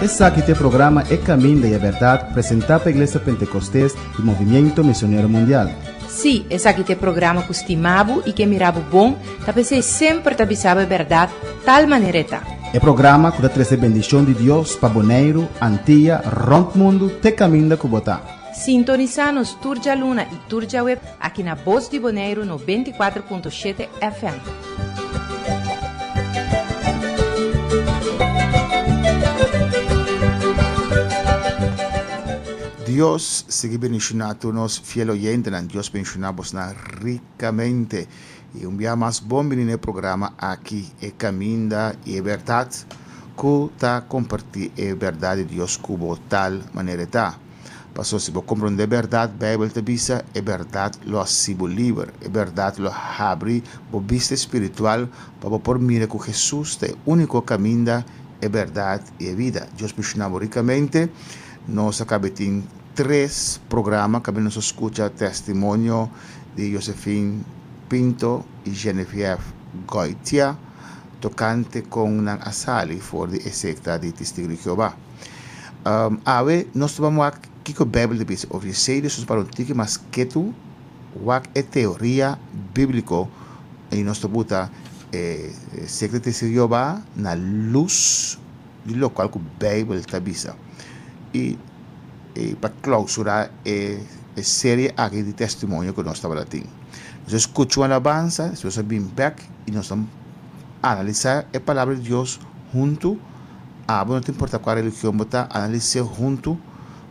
Esaki ta e programa E Caminda y e Berdad presenta pa Iglesia Pentecostes y Movimiento Misionero Mundial. Sí, esaki ta e programa ku stima bo i ke mira bo bon, ta p'esei semper ta bisa bo e bèrdat tal manera e ta. E programa ku ta trese bendishon di Dios pa Boneiru, Antia, rònt mundu te kaminda ku bo ta. Sintonisá nos tur djaluna i tur djaweb aki na Bos di Boneiru 94.7 FM. Dios sigui bendiciona tur nos fiel oyentenan. Dios bendiciona bosnan ricamente. Y un bia mas bon bini na e programa aki, E Caminda y e Berdad, cu ta comparti e berdad di Dios cu bo tal manera e ta. Paso si bo comprende e berdad, Bijbel ta bisa, e berdad lo haci bo liber, e berdad lo habri bo bista spiritual pa bo por mira cu Jesus ta e unico caminda, e berdad y e vida. Dios bendiciona bo ricamente. Nos a cabe tin tres programa cabe nos a scucha testimonio di Josephine Pinto y Genevieve Goitia tocante con nan a sali for di e secta di Testigo di Jehová. Awe nos ta ban wak kico Bijbel ta bisa over esey, dus nos para un tiki mas ketu wak e teoria biblico y nos ta buta e secta di Testigo di Jehová na luz di locual cu Bijbel ta bisa. Y pa clausura e serie aki di testimonio cu nos tabata tin. Nos a scucha un alabansa, despues nos a bin bek y nos a analisa e palabra di Dios hunto. Abo no ta importa cua religion bo ta, analis'e hunto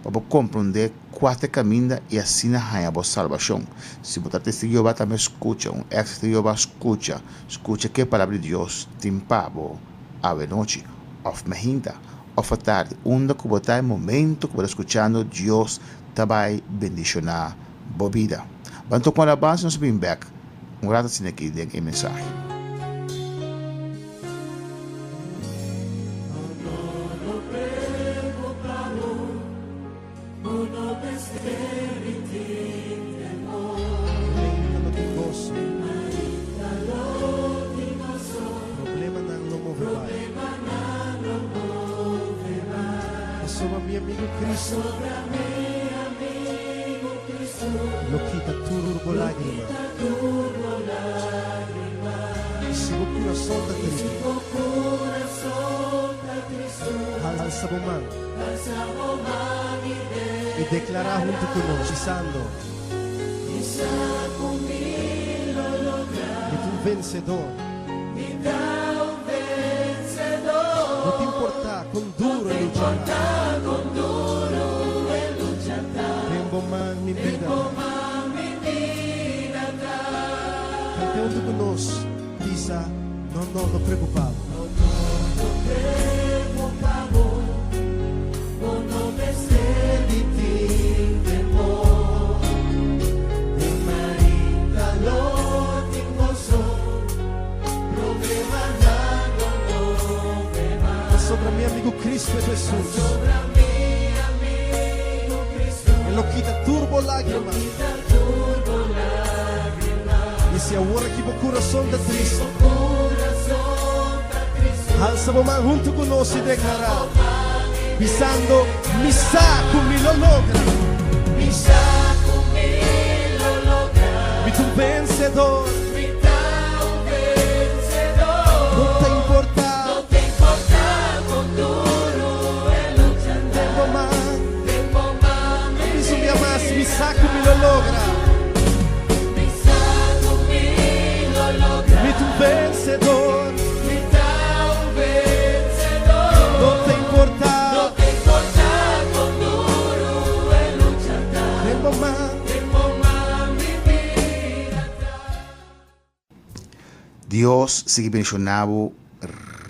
pa bo comprende cua ta e caminda y asina haña bo salbacion. Si bo ta Testigo di Jehová tambe scucha, un ex Testigo di Jehová scucha, scucha ke e palabra di Dios tin pa bo awenochi of mehinta. Of atardi, unda ku bo ta e momento ku bo ta skuchando Dios ta bai bendishoná bo bida. Ban toka un alabansa i nos bin bèk un rato asina aki den e mensahe. Problemanan lo move bai. Pasobra mi amigu Cristo. Lo kita tur bo lágrima. I si bo kurason ta tristu. Halsa bo man. I deklará huntu ku nos, bisando. Mi ta un vensedor. No ta importá kon duru e lucha ta. Den bo man mi bida ta. Kant'é huntu ku nos, bisa, No, no, no preokupá bo. Pasobra mi amigu Cristo Jesus. E lo kita tur bo lágrima. I si awor aki bo kurason ta tristu, halsa bo man huntu ku nos i deklará, bisando, Mi sa ku mi lo logra. Mi ta un vensedor. No ta importá. Den bo man. Bisa un bia mas, Mi sa ku mi lo logra. Mi ta un vensedor. No ta importá. Den bo man. Dios sigui bendiciona bo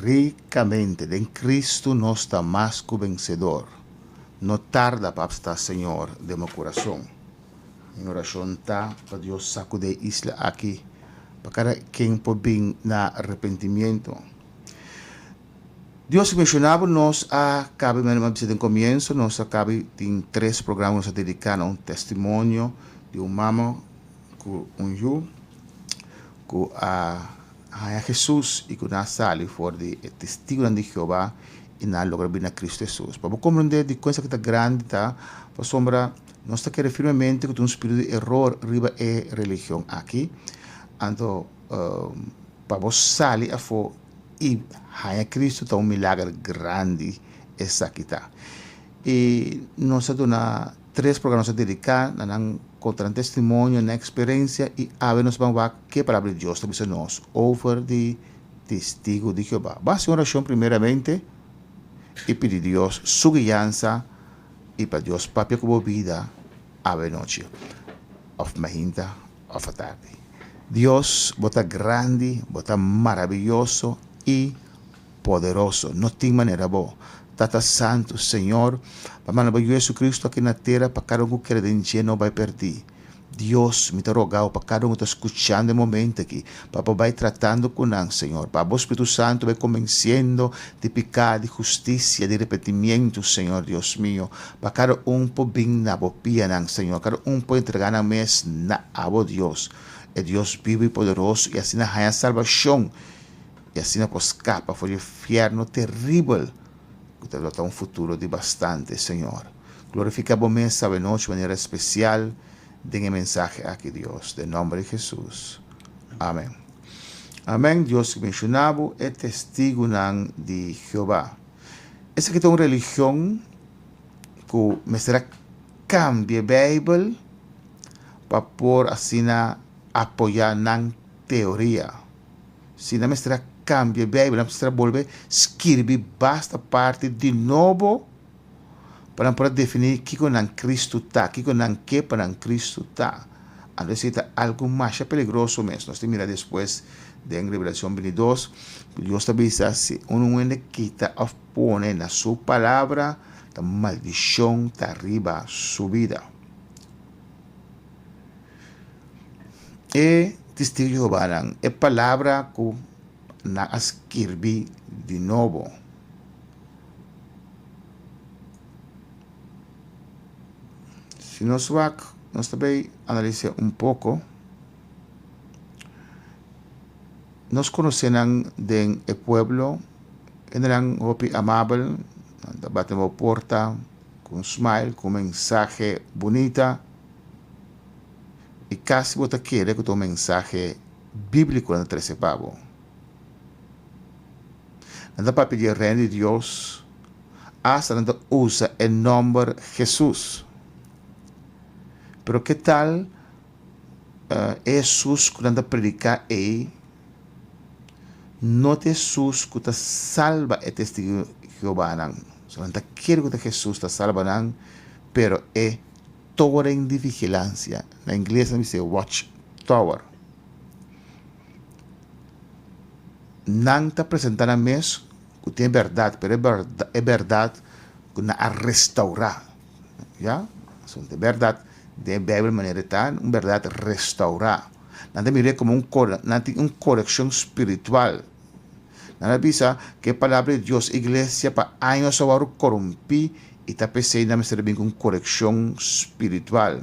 ricamente. Den Cristo nos ta mas cu vencedor. No tarda pa absta Señor den bo curason. Mi oracion ta pa Dios sacude e isla aki pa cada ken por bin na arrepentimiento. Dios bendiciona bo. Nos a cabe, manera mi a bisa den comienzo, nos a cabe tin tres programa cu nos a dedica na un testimonio di un mama cu un yu cu a. haña Hesus i ku nan a sali for di e Testigunan di Jehová i nan a logra bini na Kristu Hesus. Pa bo komprendé dikon esaki ta grandi ta pasobra nos ta kere firmemente ku tin un spiritu di eror riba e religion aki. Anto pa bo sali afó i haña Kristu ta un milager grandi esaki ta. I nos a duna tres programa nos a dediká na nan konta nan testimonio, nan eksperensia i awe nos ban wak ke Palabra di Dios ta bisa nos over di Testigu di Jehová. Ban hasi un orashon primeramente i pidi Dios su guiansa i pa Dios papia ku bo bida awe nochi òf mainta òf atardi. Dios, bo ta grandi, bo ta maraviyoso i poderoso. No tin manera bo. Tata Santu, Señor, pa manda bo Yu Jesucristo aki na tera pa kada un ku kere den dje no bai perdí. Dios, mi ta roga bo pa kada un ku ta skuchando e momento aki, pa bo bai tratando ku nan, Señor, pa bo Spiritu Santu bai kombensiendo di piká, di hustisia, di repentimiento, Señor Dios mio, pa kada un por bin na bo pianan, Señor, kada un por entregá nan mes na abo, Dios, e Dios bibu i poderoso, i asina haña salbashon. I asina por skapa for di e fièrnu teribel ku ta lo ta un futuro di bastante, Señor. Glorifiká Bo mes awenochi manera spesial den e mensahe aki, Dios, den nòmber di Hesus. Amèn. Amèn. Dios benshoná bo, e Testigunan di Jehová. Esaki ta un religion ku mester a kambia e Beibel pa por asina apoyá nan teoria. Si nan mester a kambia e Beibel, nan mester a bolbe skirbi basta parti di nobo pa nan por a definí kiko nan Kristu ta, kiko nan ke pa nan Kristu ta. Anto esei ta algu masha peligroso mes. Nos tin mira despues den Revelashon bintidos, ku Dios ta bisa si un hende kita òf pone na su palabra, ta maldishon ta riba su bida. E Testigo di Jehovanan, e palabra ku nan a skirbi di nobo. Si nos wak, nos ta bay analisa un poko. Nos konosé nan den e pueblo, hendenan hopi amabel, nan ta bati bo porta ku un smile, ku un mensahe bunita. I kasi bo ta kere ku ta un mensahe bíbliko nan ta trese pa bo. Nan ta papia di e Reino di Dios, asta nan ta usa e nòmber Hesus. Pero ke tal e Hesus ku nan ta prediká ei no ta Hesus ku ta salba e Testigu di Jehovanan? So nan ta kere ku ta Hesus ta salba nan, pero e Toren di vigilansia, na ingles nan bisa watch tower. Nan ta presenta nan mes ku tin e bèrdat, pero e bèrdat ku nan a restaurá, ya. So e bèrdat den e Beibel manera e ta, un bèrdat restaurá. Nan ta mir'é komo un nan tin un korekshon spiritual. Nan a bisa ku e Palabra di Dios, iglesia pa años a wòrdu korumpí i ta p'esei nan mester a bin ku un korekshon spiritual.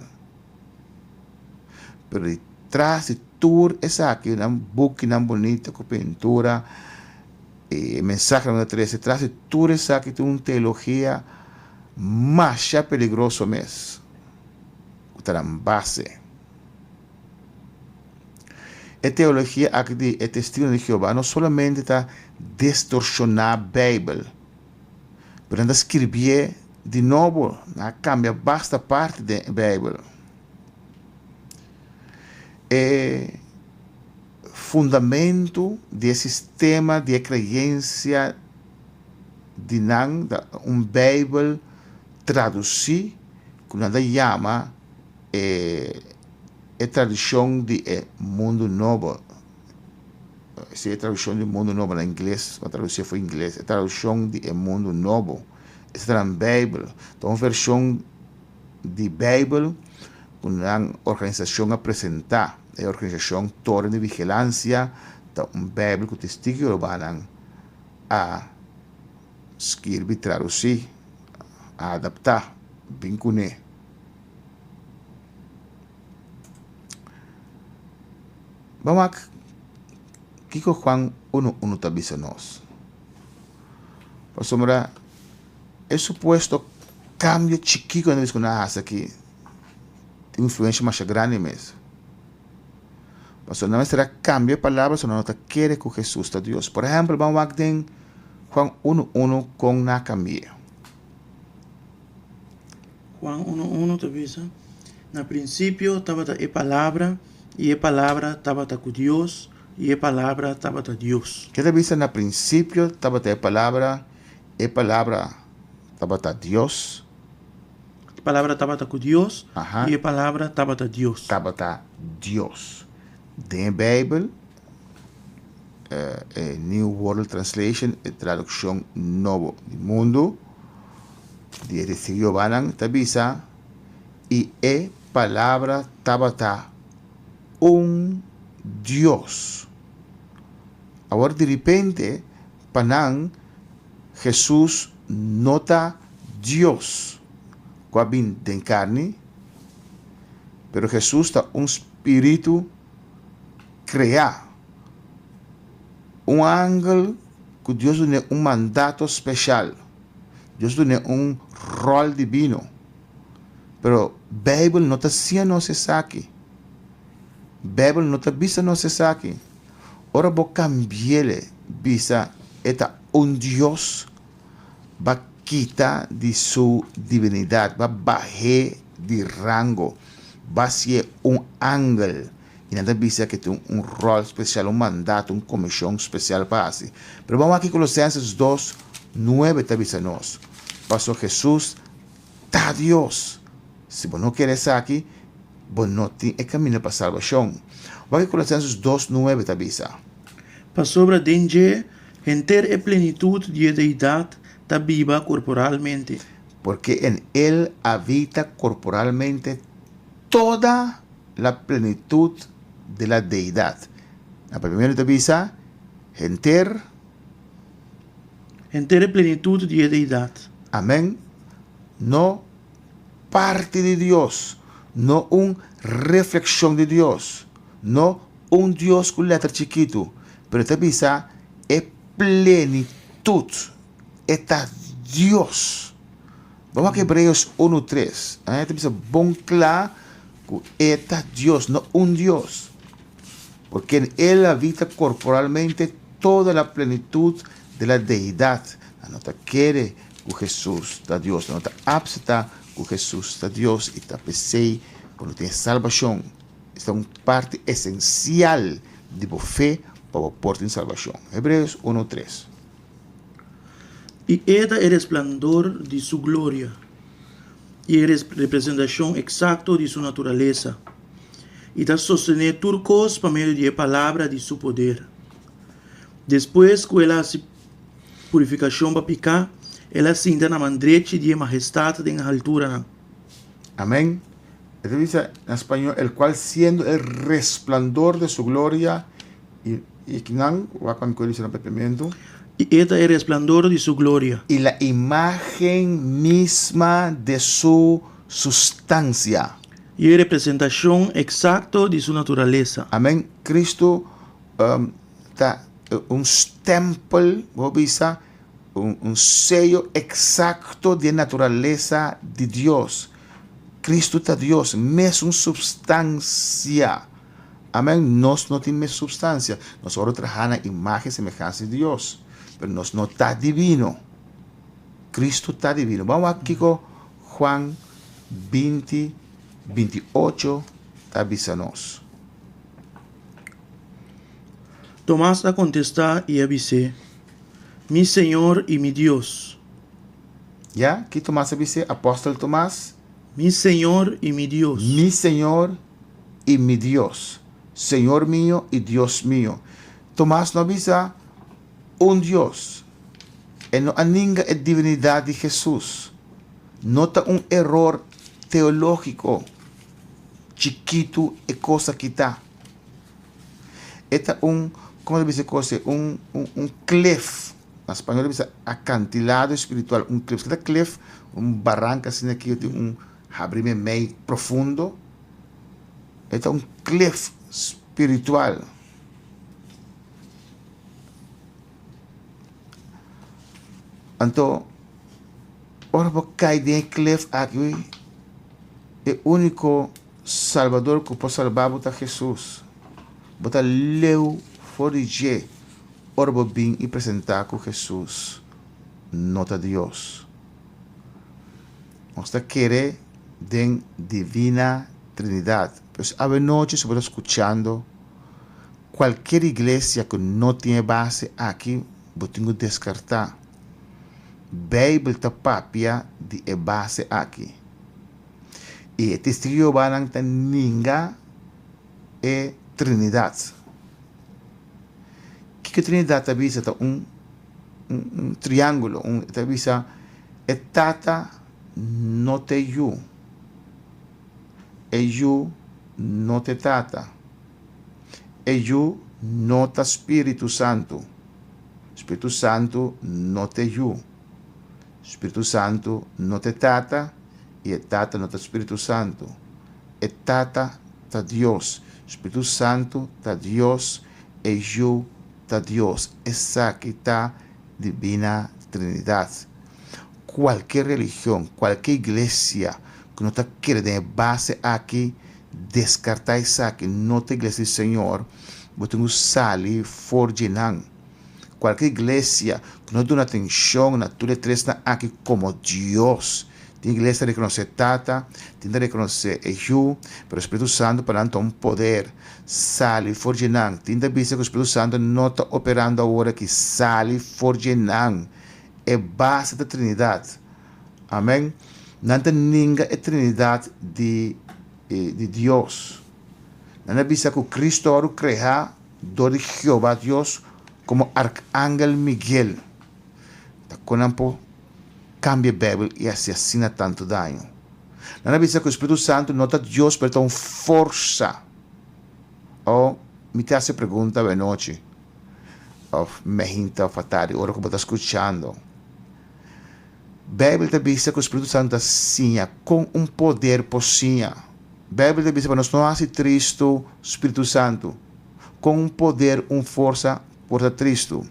Pero di tras di tur esaki, nan bukinan bunita ku pintura i e mensahenan ku ta trese, tras di tur esaki tin un teologia masha peligroso mes ku ta nan base. E teologia aki di e Testigunan di Jehová no solamente ta distorshoná Beibel, pero nan ta skirbié di nobo, nan a kambia basta parti den e Beibel. E fundamentu di e sistema di e kreensia di nan ta un Beibel tradusí ku nan ta yama e e tradishon di e mundu nobo, si e tradushon di mundu nobo na ingles, bo a tradusi for ingles, e tradushon di e mundu nobo, esei ta nan beibel, ta un vershon di beibel ku nan organisashon a presentá, e organisashon Toren di Vigilansia ta un beibel ku Testigu di Jehovanan a skirbi, tradusí, a adaptá, bin kuné. Ban wak Kiko Juan 1:1 ta bisa nos? Pasobra e supuesto kambio chikí ku nan a hasi aki tin un influensha masha grandi mes. Pasobra nan mester a kambia e palabra pasobra nan no ta kere ku Hesus ta Dios. Por ehèmpel, ban wak den Juan 1:1 kon nan a kambi'é. Juan 1:1 ta bisa, Na prinsipio tabata e Palabra, i e Palabra tabata ku Dios, i e Palabra tabata Dios. Ke ta bisa na prinsipio tabata e Palabra, e Palabra tabata Dios. E Palabra tabata ku Dios, i e Palabra tabata Dios. Tabata Dios. Den e Beibel, e New World Translation, e tradukshon nobo di mundu, di e Testigo di Jehovanan, ta bisa, I e Palabra tabata un dios. Awor diripente pa nan Hesus no ta Dios ku a bin den karni, pero Hesus ta un spiritu kreá, un angel ku Dios dun'é un mandato speshal, Dios dun'é un ròl dibino. Pero Beibel no ta siña nos esaki. Beibel no ta bisa nos esaki. Ora bo kambi'el bisa e ta un Dios, ba kita di su divinidat, ba bah'é di rango, ba hasié un angel. I nan ta bisa ku e tin un ròl spesial, un mandato, un komishon spesial pa hasi. Pero ban wak ki Kolosenses 2, 9 ta bisa nos. Pasobra Hesus ta Dios. Si bo no kere esaki, bo no tin e kaminda pa salbashon. Wak ki Kolosenses 2, 9 ta bisa. Pasobra den dje henter e plenitut di e Deidat ta biba korporalmente. Porque en El habita corporalmente toda la plenitud de la Deidad. Na primero ta bisa henter. Henter e plenitut di e Deidat. Amen. No parti di Dios, no un reflekshon di Dios, no un Dios ku letra chikitu, pero ta bisa e plenitut, e ta Dios. Bo wak Hebreos unu tres, e ta bisa bon kla ku e ta Dios, no un Dios. Porque en El habita corporalmente toda la plenitud de la deidad. Nan no ta kere ku Hesus ta Dios, nan no ta apseptá ku Hesus ta Dios i ta p'esei ku no tin e salbashon. Esta un parti esensial di bo fe pa bo por tin salbashon. Hebreos unu tres. I e ta e resplandor di su gloria i e representashon eksakto di su naturalesa, i ta sostené tur kos pa medio di e palabra di su poder. Despues ku el a hasi purifikashon pa piká, el a sinta na man drechi di e Mahestat den e halturanan. Amén. E ta bisa na spañol, el cual siendo el resplandor de su gloria I i kinan wak pa mi koe disi na papiamentu. I e ta e resplandor di su gloria. I la imágen misma de su sustansia. I e representashon eksakto di su naturalesa. Amen. Kristu ta un stèmpel, bo bisa, un seyo eksakto di e naturalesa di Dios. Kristu ta Dios, mesun supstansia. Amen, nos no tin mes substancia, nos ora traha na imagen y semehansa di Dios, pero nos no ta divino. Cristo ta divino. Ban wak kiko Juan 20, 28 ta bisa nos. Tomas a kontestá i a bis'é, Mi Señor i mi Dios! Ya, ki Tomas a bis'é? Apòstel Tomas? Mi Señor i mi Dios! Mi Señor i mi Dios, Señor mio i Dios mio. Tomas no a bisa un Dios. E no a ninga e divinidat di Hesus. No ta un eror teológiko chikitu e kos aki ta. E ta un, komo ta bisa e kos ei, un un cliff, na spañol ta bisa acantilado espiritual, un cliff. Kiko ta cliff? Un baranka asina ki tin un habri meimei profundo. E ta un cliff spiritual. Anto, ora bo kai den e klef aki, e úniko Salbador ku por salba bo ta Hesus. Bo ta leu for di dje ora bo bin i presentá ku Hesus no ta Dios. Nos ta kere den Divina Trinidat. Pues awenochi si bo ta skuchando kualkier iglesia ku no tin e base aki, bo tin ku deskartá. Beibel ta papia di e base aki. I e Testigu di Jehovanan ta ninga e Trinidat. Kiko Trinidat ta bisa? Ta un un triángulo. Un, ta bisa e Tata no ta e Yu. E Yu no ta e Tata. E Yu no ta Spiritu Santu. Spiritu Santu no ta e Yu. Spiritu Santu no ta e Tata i e Tata no ta Spiritu Santu. E Tata ta Dios. Spiritu Santu ta Dios. E Yu ta Dios. Esaki ta Divina Trinidat. Kualke religion, kualke iglesia ku no ta kere den e base aki, deskartá esaki, no ta iglesia di Señor, bo tin ku sali for dje nan. Kualke iglesia ku no duna atenshon na tur e tresnan aki komo Dios. Tin iglesia ta rekonosé Tata, tin ta rekonosé e Yu, pero Spiritu Santu pa nan ta un poder. Sali for dje nan. Tin ta bisa ku Spiritu Santu no ta operando awor aki. Sali for dje nan. E base ta Trinidat. Amen. Nan ta ninga e Trinidat di di Dios. Nan a bisa ku Kristu a wòrdu kreá dor di Jehová Dios komo Arkangel Miguel. Ta kon nan por kambia Beibel i hasi asina tantu daño? Nan a bisa ku Spiritu Santu no ta Dios pero ta un forsa. Oh, mi ta hasi e pregunta awenochi òf meinta òf atardi ora ku bo ta skuchando. Beibel ta bisa ku Spiritu Santu ta siña kon un poder por siña. Beibel ta bisa pa nos no hasi tristu Spiritu Santu. Kon un poder, un forsa por ta tristu?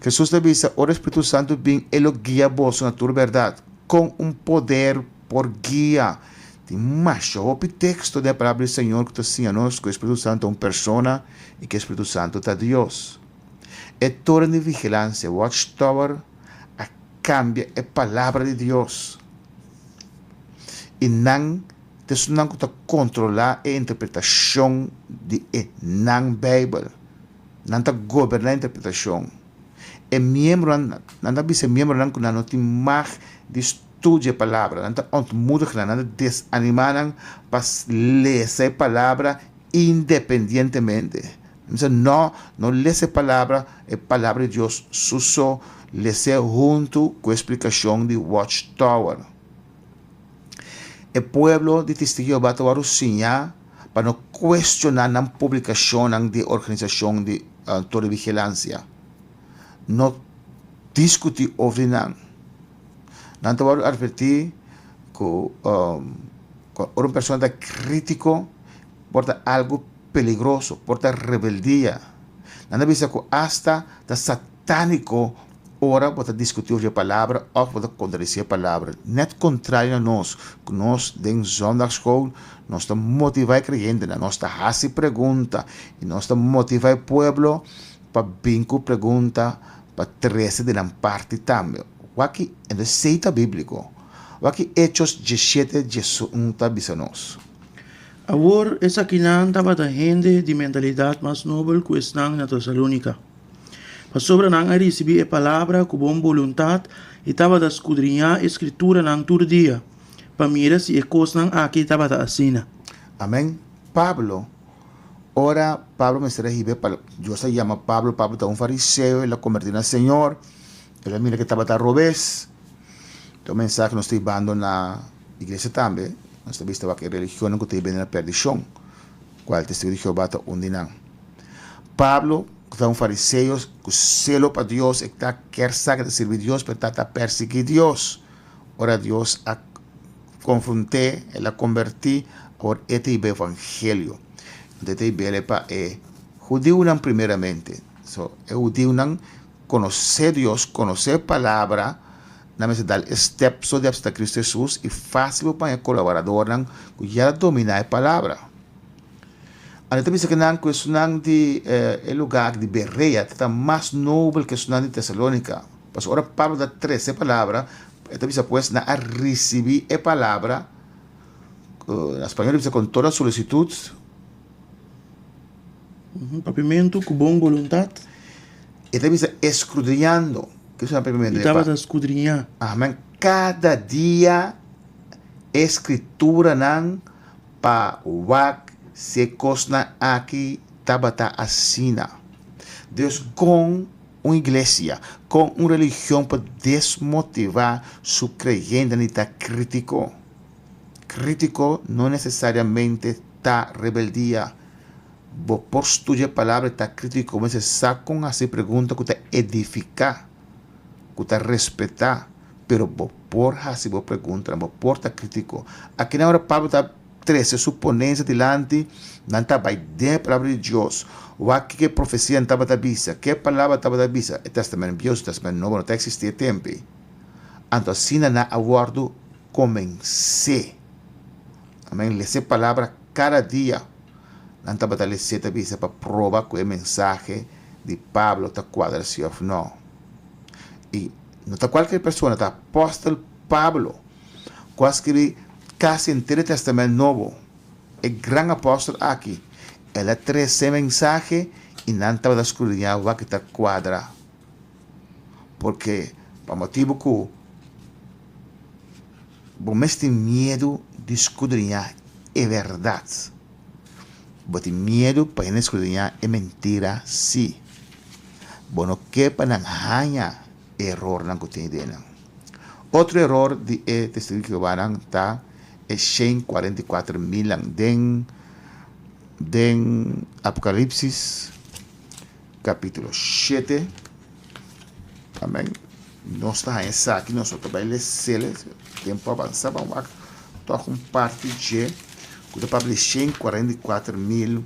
Hesus ta bisa ora e Spiritu Santu bin e lo guia boso na tur bèrdat. Kon un poder por guia? Tin masha hopi teksto den e Palabra di Señor ku ta siña nos ku e Spiritu Santu ta un persona i ku e Spiritu Santu ta Dios. E Toren di Vigilansia, Watchtower, a kambia e Palabra di Dios i nan ta esunnan ku ta kontrolá e interpretashon di e nan Beibel. Nan ta goberná e interpretashon. E miembronan, nan ta bisa e miembronan ku nan no tin mag di studia e Palabra. Nan ta ontmoedig nan, nan ta desanimá nan pa lesa e Palabra independientemente. Nan bisa, No, no lesa e Palabra, e Palabra di Dios su so, les'é huntu ku e splikashon di Watchtower. E pueblo di Testigo di Jehová ta wòrdu siñá pa no kuestioná nan publikashonnan di e organisashon di Torre di Vigilansia. No diskutí over di nan. Nan ta wòrdu atvertí ku ora un persona ta krítiko por ta algu peligroso, por ta rebeldia. Nan ta bisa ku asta ta satániko Ora bo ta diskutí over e palabra òf bo ta kontradisí e palabra. Nèt kontrario na nos, ku nos den zondagschool nos ta motivá e kreyentenan, nos ta hasi pregunta i nos ta motivá e pueblo pa bin ku pregunta pa trese di nan parti tambe. Wak-i, entonces esei ta bíbliko. Wak-i Hechos diesshete diesun ta bisa nos. Awor esakinan tabata hende di mentalidat mas nobel ku esnan na Tesalónika. Pasobra nan a risibí e palabra ku bon boluntat i tabata skudriñá e Skrituranan tur dia, pa mira si e kosnan aki tabata asina. Amèn. Pablo, ora Pablo mester a hiba e palabra, Dios a yama Pablo, Pablo ta un fariseo, el a kombertí na Señor, el a mira ke tabata robes. Ta un mensahe nos ta hibando na iglesia tambe, nos ta bista wak e religionnan ku ta hib'é na perdishon, kual Testigo di Jehová ta un di nan. Pablo, ku ta un fariseo ku selo pa Dios, e ta kier sa ke ta sirbi Dios, pero ta ta persiguí Dios. Ora Dios a konfront'é, el a kombertí, awor e ta hiba evangelio. Anto e ta hib'el pa e hudiunan primeramente. So, e hudiunan konosé Dios, konosé e palabra. Nan mester dal e step so di acepta Cristo Jesus y facil bo paña colaboradornan cu ya ta domina e palabra. Anto ta bisa kinan cu esunnan di e lugar di Berea ta ta mas nobel cu esunnan di Tesalonica. Pasobra ora Pablo ta trece e palabra, e ta bisa pues nan a ricibi e palabra, na spañol ta bisa con toda solicitud. Papiamentu cu bon boluntad. E ta bisa escudriñando. Ke sa papiamentu? E tabata skudriñá. Amen. Kada dia e skrituranan pa wak si e kosnan aki tabata asina. Dios kon un iglesia, kon un religion por desmotivá su kreyentenan di ta krítiko? Krítiko no nesesariamente ta rebeldia. Bo por studia e Palabra i ta krítiko mester sa kon hasi pregunta ku ta edifiká, ku ta respetá, pero bo por hasi bo preguntanan, bo por ta krítiko. Akinan ora Pablo ta trese su ponensia dilanti, nan ta bai den e Palabra di Dios, wak kiko e profesianan tabata bisa, ke palabra tabata bisa, e Tèstamènt Bieu, e Tèstamènt Nobo no ta eksistí e tempu ei. Anto asina nan a wòrdu komensé. Amèn. Lesa e Palabra kada dia. Nan tabata les'é ta bisa pa proba ku e mensahe di Pablo ta kuadra si òf nò. I no ta kualker persona, ta apòstel Pablo, ku a skibí kasi henter e Tèstamènt Nobo. E gran apòstel aki, el a trese e mensahe i nan tabata skrudiñá wak ta kuadra. Porque pa motibu ku Bo mes tin miedu di skudriñá e bèrdat. Bo tin miedu pa hende skudriñá e mentira sí. Bo no ke pa nan haña e erornan ku tin den nan. Otro eror di e Testigu di Jehovanan ta e 144 milnan den den Apokalipsis kapítulo shete. Amèn. Nos ta haña esaki, nos no ta bai les'el, tempu a avansa, ban wak tòg un parti dje ku ta papia di 144 mil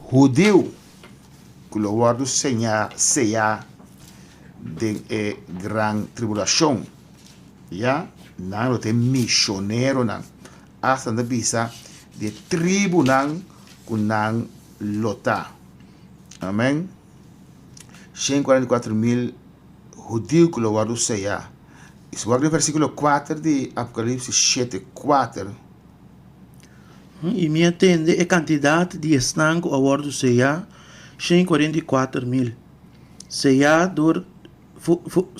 hudiu ku lo wòrdu señá, seyá den e gran tribulashon. Ya, nan lo ta e mishoneronan. Asta nan ta bisa di e tribunan ku nan lo ta. Amèn. 144 mil hudiu ku lo wòrdu seyá. I si wak den versíkulo 4 di Apokalipsis 7, 4. I mi a tende e kantidat di esnan ku a wòrdu seyá, 144 mil, seyá dor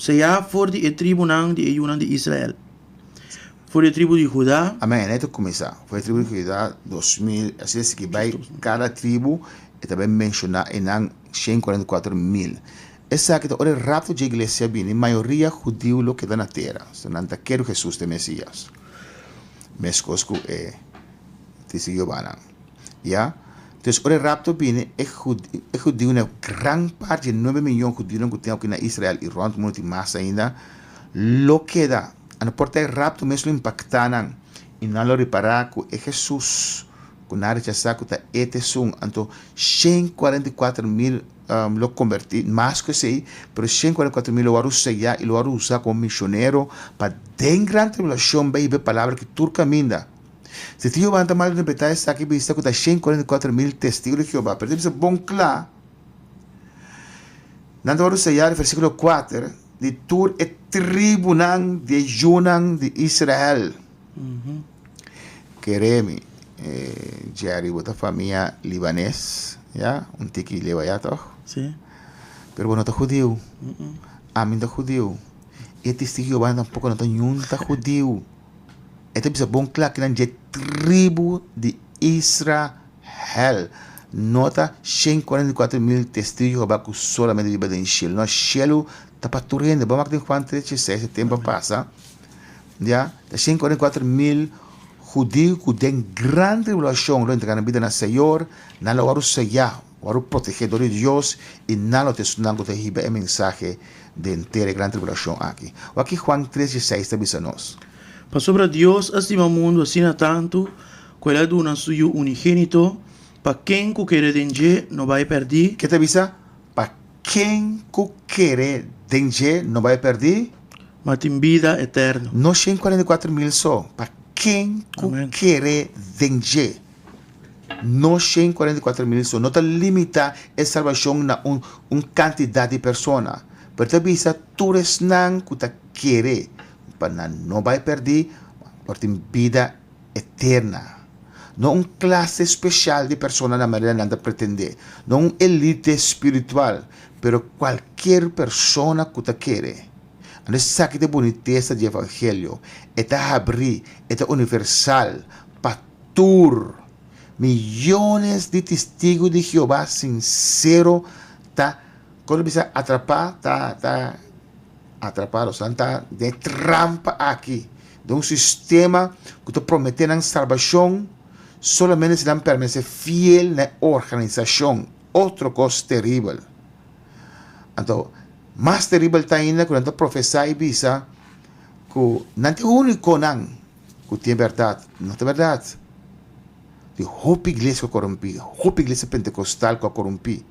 seyá for di e tribunan di e yunan di Israel. For di e tribu di Judá. Amèn. E ta kuminsá. For di e tribu di Judá, 2000, asina sigui bai kada tribu, e ta bai menshoná einan 144 mil. Esaki ta ora e rapto dje iglesia bini, mayoria hudiu lo keda na tera. So nan ta kere ku Hesus ta e Mesias, meskos ku e testigu Jehovanan. Ya. Entonces, ora e rapto bini, e e hudiunan, gran parti dje 9 miyon hudiunan ku tin aki na Israel i rònt mundu tin mas ainda, lo keda. Anto por ta e rapto mes lo impaktá nan i nan lo ripará ku e Hesus ku nan a rechasá ku ta e ta esun. Anto 144 mil lo kombertí, mas ku esei, pero 144 mil lo wòrdu seyá i lo wòrdu usá komo mishonero pa den gran tribulashon bai hiba e palabra ki tur kaminda. Si tin Jehová nan ta malinterpretá esaki i bisa ku ta 144 mil Testigu di Jehová, pero ta bisa bon kla, nan ta wòrdu seyá den versíkulo 4 di tur e tribunan di e yunan di Israel. Kere mi, Jerry, bo ta famia libanes, ya? Un tiki leu aya tòg? Sí. Pero bo no ta hudiu. Ami no ta hudiu. E Testigu di Jehová tampoko no ta niun ta hudiu. E ta bisa bon kla kinan dje tribu di Israel. No ta 144 mil Testigu di Jehová ku solamente biba den shelu. No, shelu ta pa tur hende. Bo a mak den Juan 3:16 e tempu a pasa. Ya, ta 144 mil hudiu ku den gran tribulashon lo entrega nan bida na Señor, nan lo wòrdu seyá, wòrdu protegé dor di Dios i nan lo ta esunnan ku ta hiba e mensahe den tera e gran tribulashon aki. Wak ki Juan 3:16 ta bisa nos. Pasobra Dios a stima mundu asina tantu ku el a duna su Yu unigénito, pa ken ku kere den dje no bai pèrdí. Ke ta bisa? Pa ken ku kere den dje no bai pèrdí. Ma tin bida eterno. No 144.000 so, pa ken ku kere den dje. No 144.000 so, no ta limitá e salbashon na un un kantidat di persona, pero ta bisa tur esnan ku ta kere, pa nan no bai pèrdí, ma por tin bida eterna. No un klase speshal di persona na manera nan ta pretendé, no un elite spiritual, pero kualkier persona ku ta kere. Anto esaki ta e bunitesa di evangelio, e ta habrí, e ta universal pa tur. Miyones di Testigu di Jehová sinsero ta, kon lo bisa, atrapá, ta, ta atrapá, nan ta den e trampa aki. Den un sistema ku ta prometé nan salbashon solamente si nan permanesé fiel na e organisashon. Otro kos teribel. Anto, mas teribel ta ainda ku nan ta profesá i bisa ku nan ta e únikonan ku tin e bèrdat. No ta bèrdat. Tin hopi iglesia ku a korumpí, hopi iglesia pentekostal ku a korumpí.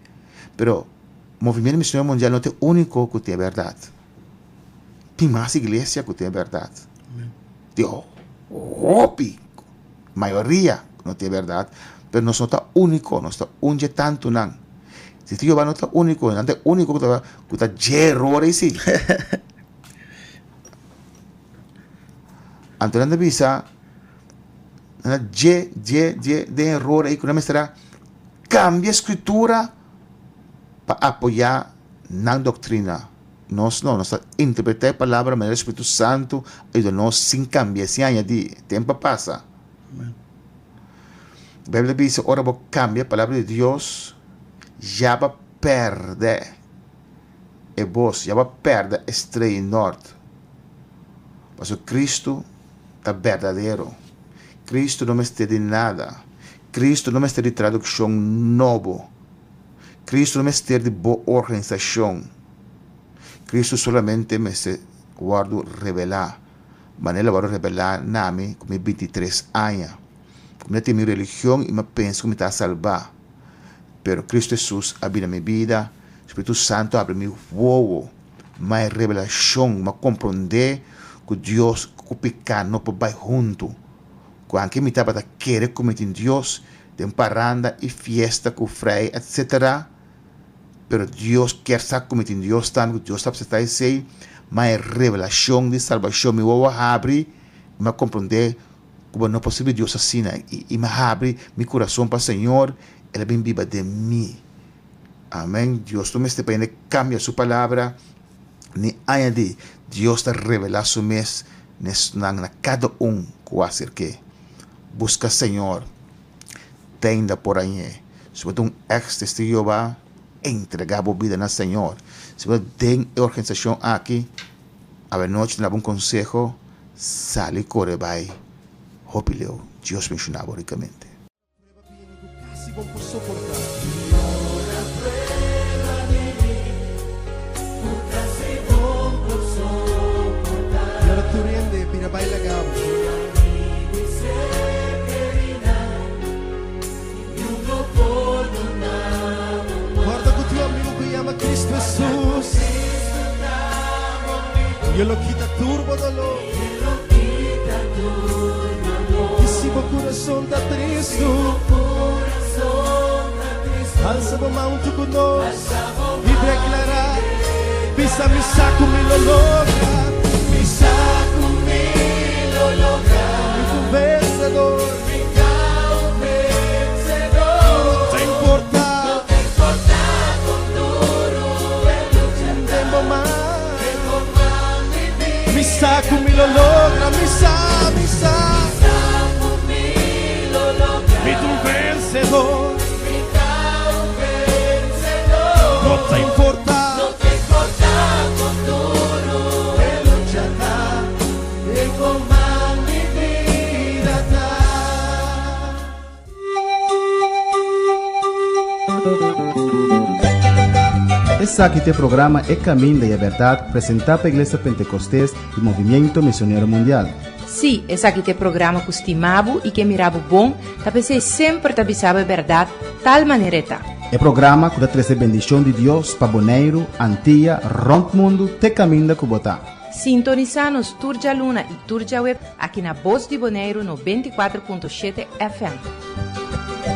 Pero Movimiento Misionero Mundial no ta e úniko ku tin e bèrdat. Tin mas iglesia ku tin e bèrdat. Tin hopi, mayoria ku no tin e bèrdat, pero nos no ta úniko, nos ta un dje tantunan. Si tin Jehová no ta úniko, nan ta e úniko ku ta ku ta dje eror ei si. Anto nan ta bisa, nan ta dje dje dje den eror ei ku nan mester a kambia skritura pa apoyá nan doktrina. Nos no, nos ta interpretá e palabra manera Spiritu Santu a yuda nos sin kambia, sin añadí. Tempu a pasa. Beibel ta bisa ora bo kambia e palabra di Dios, ya bo a pèrdè e bos, ya bo a pèrdè e strea nòrt. Pasobra Kristu ta berdadero. Kristu no mester di nada. Kristu no mester di tradukshon nobo. Cristo no mester di bo organisacion. Cristo solamente mester wordo revela. Manera el a wordo revela na mi cu mi 23 aña. Cu mi a tin mi religion y mi a pensa cu mi ta salba. Pero Cristo Jesus a bini na mi bida, Spiritu Santo a abri mi wowo. Ma e revelacion, mi a comprende cu Dios cu pica no por bay hunto. Cu anke mi tabata kere cu mi tin Dios, den paranda y fiesta cu frei etc. Pero Dios kier sa cu mi tin Dios tambe cu Dios ta acepta esey, ma e revelacion di salbacion mi wowo a habri y mi a comprende cu bo no por sirbi Dios asina y mi a habri mi curason pa Señor, el a bin biba den mi. Amen, Dios no mester pa hende cambia su palabra ni añadi, Dios ta revela su mes na esnan na cada un cu a acerke. Busca Señor. Tenda por añe. Si bo ta un ex Testigo di Jehová, entregá bo bida na Señor. Si bo ta den e organisashon aki, awenochi ta daba un konseho, sali kore bai hopi leu. Dios benshoná bo rikamente. Corda cu tu amigo cu yama Cristo Jesus. Y El lo quita tur bo dolor. Y si bo corazon ta tristo, alza bo man hunto cu nos y declara, Bisa mi sa cu mi lo logra. Mi sa cu mi lo logra. Mi ta un vencedor. Mi ta un vencedor. No ta importa. No ta importa con duro e lucha ta. Den bo man. Den bo man mi bida. Mi sa cu mi lo logra. Mi sa, mi sa. Mi sa cu mi lo logra. Mi ta un vencedor. Mi ta un vencedor. No ta importa. No ta importa con duro e lucha ta. Den bo man mi bida ta. Esaki ta e programa E Caminda y e Berdad presenta pa Iglesia Pentecostes y Movimiento Misionero Mundial. Sí, esaki ta e programa ku stima bo i ke mira bo bon, ta p'esei semper ta bisa bo e bèrdat tal manera e ta. E programa ku ta trese bendishon di Dios pa Boneiru, Antia, rònt mundu te kaminda ku bo ta. Sintonisá nos tur djaluna i tur djaweps aki na Bos di Boneiru 94.7 FM.